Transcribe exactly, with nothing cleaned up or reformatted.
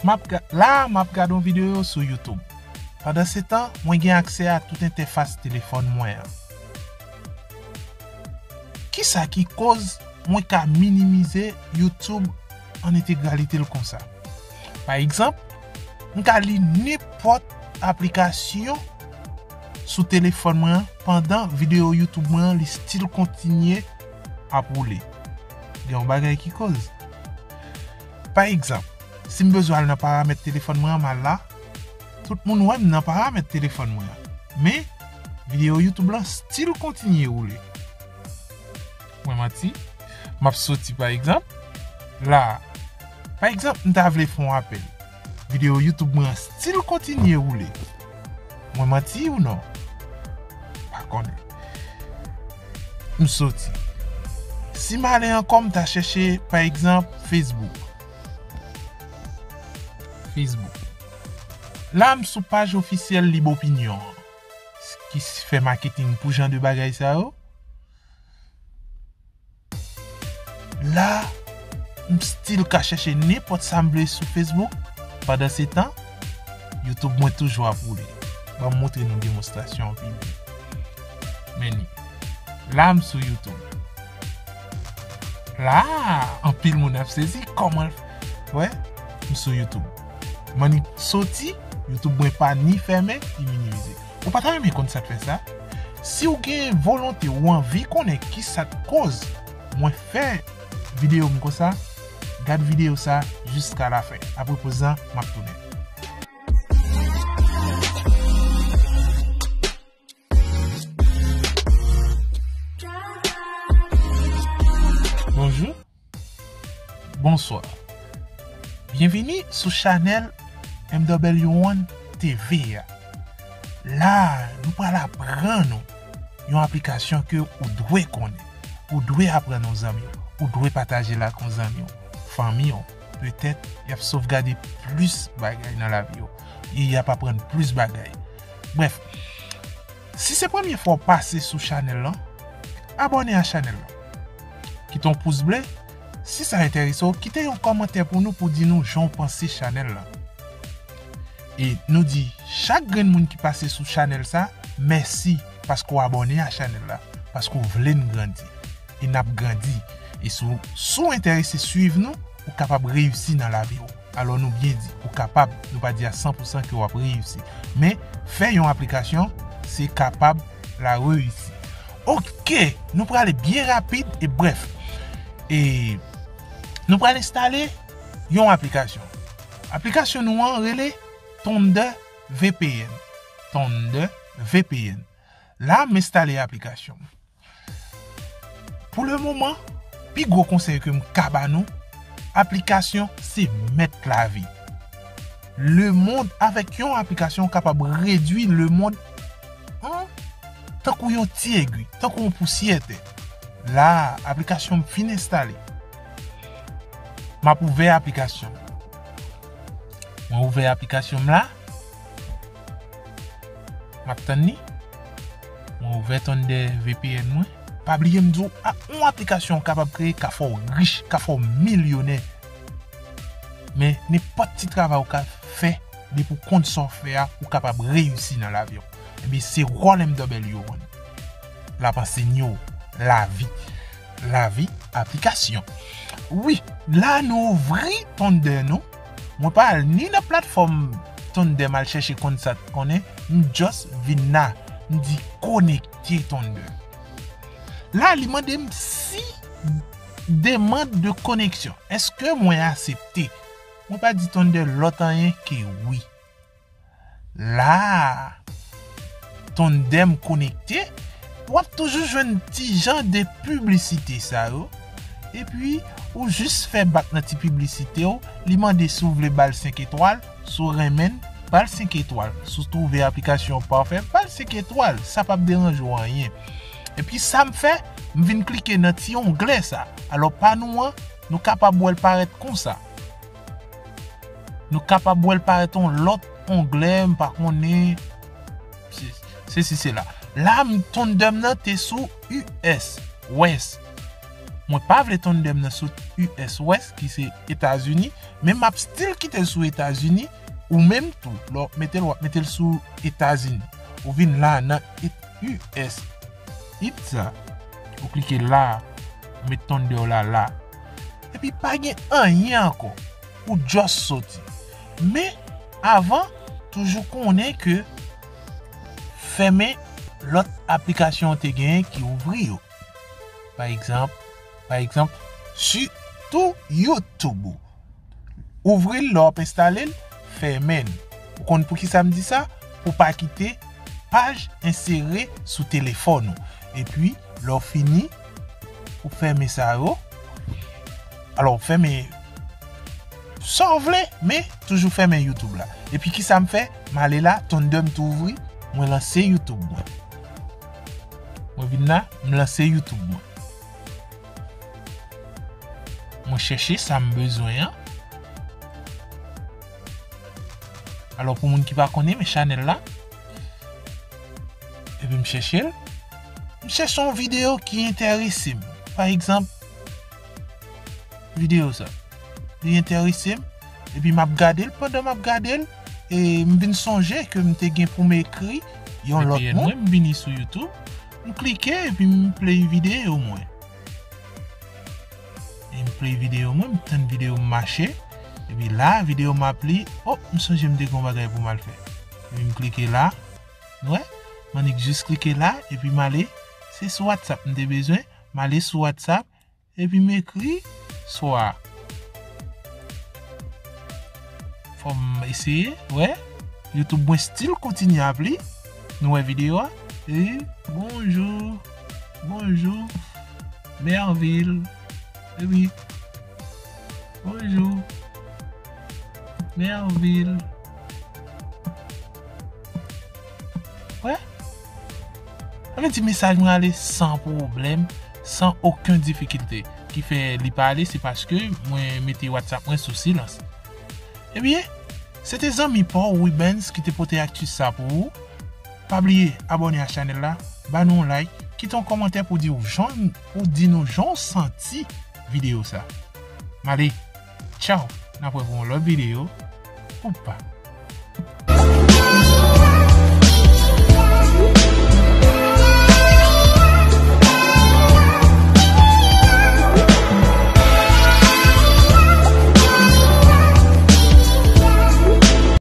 M ap ga-, la, m ap gade yon videyo sou YouTube. Pandansetan, mwen gen aksè a tout entèfas telefòn mwen an. Kisa ki koz mwen ka minimize YouTube an entegralite l konsa? Pa egzanp, m ka li nenpòt aplikasyon sou telefòn mwen an pandan videyo YouTube mwen an, li still kontinye ap woule. Gen yon bagay ki koz. Pa egzanp, si m bezwen al nan paramèt telefòn mwen an, m al la, tout moun wè m nan paramèt telefòn mwen an. Men, videyo YouTube lan still kontinye woule. Mwen manti? M ap soti, pa egzanp, la. Pa egzanp, m ta vle fè yon apèl. Videyo YouTube mwen an still kontinye woule. Mwen manti ou non? Pa konnen. M soti. Si m ale ankò, m ta chèche, pa egzanp, Facebook. Facebook. La, m sou paj ofisyèl Lib Opinyon an, ki fè maketing pou jan de bagay sa yo. La, m still ka chèche nenpòt sa m vle sou Facebook. Pandansetan, YouTube mwen toujou ap woule. Ban m montre nou demonstrasyon an pi byen. Men li. La, m sou YouTube. La, anpil moun ap sezi kòman l fè. Wè, m sou YouTube. Mwen ni soti, YouTube mwen pa ni fèmen, ni minimize. Ou pa ta renmen konn sa k fè sa? Si w gen volonte, ou anvi konnen ki sa k koz mwen fè videyo m konsa, gad videyo sa jiska lafen. Apre poz lan, m ap tounen. Bonjou. Bonswa. Byenvini sou chanèl M W one T V a. La, nou pral aprann ou yon aplikasyon ke ou dwe konnen. Ou dwe aprann yon zanmi w. Ou dwe pataje l ak yon zanmi w, fanmi w. Petèt, y ap sovgade plis bagay nan lavi w. E y ap aprann plis bagay. Brèf, si se premye fwa w pase sou chanèl lan, abòne a chanèl lan. Kite yon pous ble. Si sa enterese w, kite yon kòmantè pou nou, pou di nou jan w panse chanèl lan. E nou di chak grenn moun ki pase sou chanèl sa, mèsi paske w abòne a chanèl la, paske w vle n grandi. E n ap grandi. E si w, si w enterese swiv nou, ou kapab reyisi nan lavi w. Alò nou byen di, ou kapab, nou pa di a san pou san ke w ap reyisi. Men, fè yon aplikasyon, se kapab la reyisi. Oke, nou prale byen rapid e brèf. E nou pral enstale yon aplikasyon. Aplikasyon nou an rele Thunder V P N. Thunder V P N. La, m enstale aplikasyon. Pou le moman, pi gwo konsèy ke m ka ba nou, aplikasyon se mèt lavi. Lemonn, avèk yon aplikasyon, w kapab redui lemonn an tankou yon ti egwi, tankou yon pousyè tè. La, aplikasyon m fin enstale. M ap ouvè aplikasyon. Mwen ouvè aplikasyon m la. M ap tann li. Mwen ouvè Thunder V P N mwen. Pa bliye m di w, a, yon aplikasyon w kapab kreye ka fè w rich, ka fè w milyonè. Men, nenpòt ti travay ou ka fè, depi w konn sa w fè a, ou kapab reyisi nan lavi w. Ebyen, se wòl M W one. L ap ansenye w lavi. Lavi aplikasyon. Wi, la nou ouvri Thunder nou. Mwen pa al ni nan platfòm Thunder m al chèche konn sa t konnen. M just vin la. M di konekte Thunder. La, li mande m si demande de connexion. Èske mwen aksepte? Mwen pa di Thunder lòt anyen ke wi. La, Thunder m konekte, w ap toujou jwenn ti jan de piblisite sa yo. Epi, ou jis fè bak nan ti piblisite w, li mande si w vle ba l senk etwal, si w renmen l, ba l senk etwal. Si w twouve aplikasyon an pafè, ba l senk etwal, sa p ap deranje w anyen. Epi sa m fè, m vin klike nan ti onglè sa. Alò, pa nou an, nou kapab wè l parèt konsa. Nou kapab wè l parèt yon lòt onglè, m pa konnen. Se, se si se la. La, m Thunder m nan te sou U S, West. Mwen pa vle Thunder m nan sot U S West, ki se Etazini, men m ap still kite l sou Etazini, ou menm tou, lè w ap mete l, w ap mete l sou Etazini. Ou vin la nan U S It sa, ou klike la, ou met Thunder w la la. Epi pa gen anyen ankò, ou just soti. Men, avan, toujou konnen ke fèmen lòt aplikasyon ou te genyen ki ouvri yo. Pa egzanp, pa egzanp, sitou YouTube ou. Ouvri l lè w ap enstale l, fèmen l. Ou konn poukisa m di sa? Pou pa kite paj ensere sou telefòn ou. Epi, lè w fini, ou fèmen sa yo. Alò, ou fèmen sa w vle, men toujou fèmen YouTube la. Epi kisa m fè? M ale la, Thunder m tou ouvri, mwen lanse YouTube mwen. Mwen vin la, m lanse YouTube mwen. Mwen chèche sa m bezwen an. Alò, pou moun ki pa konnen, men chanèl la, epi m chèche l. M chèche yon videyo ki enterese m. Pa egzanp, videyo sa. Li enterese m. Epi m ap gade l, pandan m ap gade l, e m vin sonje ke m te gen pou m ekri yon lòt mo. Epi mwen, m vini sou YouTube, m klike epi m play videyo mwen. E m play videyo mwen, m tann videyo m mache. Epi la, videyo m ap li, o, m sonje m te gen yon bagay pou m al fè. Epi m klike la, nou wè, m annik jis klike la, epi m ale, se sou WhatsApp m te bezwen, m ale sou WhatsApp, epi m ekri swa. Fò m eseye, wè. YouTube mwen still kontinye ap li. Nou wè videyo a. E bonjou. Bonjou. Mervil. Epi. Bonjou. Mervil. Wè? Sa vle di mesaj mwen ale san pwoblèm, san okenn difikilte. Ki fè li pa ale, se paske mwen mete WhatsApp mwen sou silans. Ebyen, se te zanmi pa w Wibens ki te pote aktis sa pou ou. Pa bliye abòne a chanèl la, ba nou yon like, kite yon kòmantè pou di w jan, pou di nou jan w santi videyo sa. M ale, tchaw, n ap wè pou yon lòt videyo. Ou pa.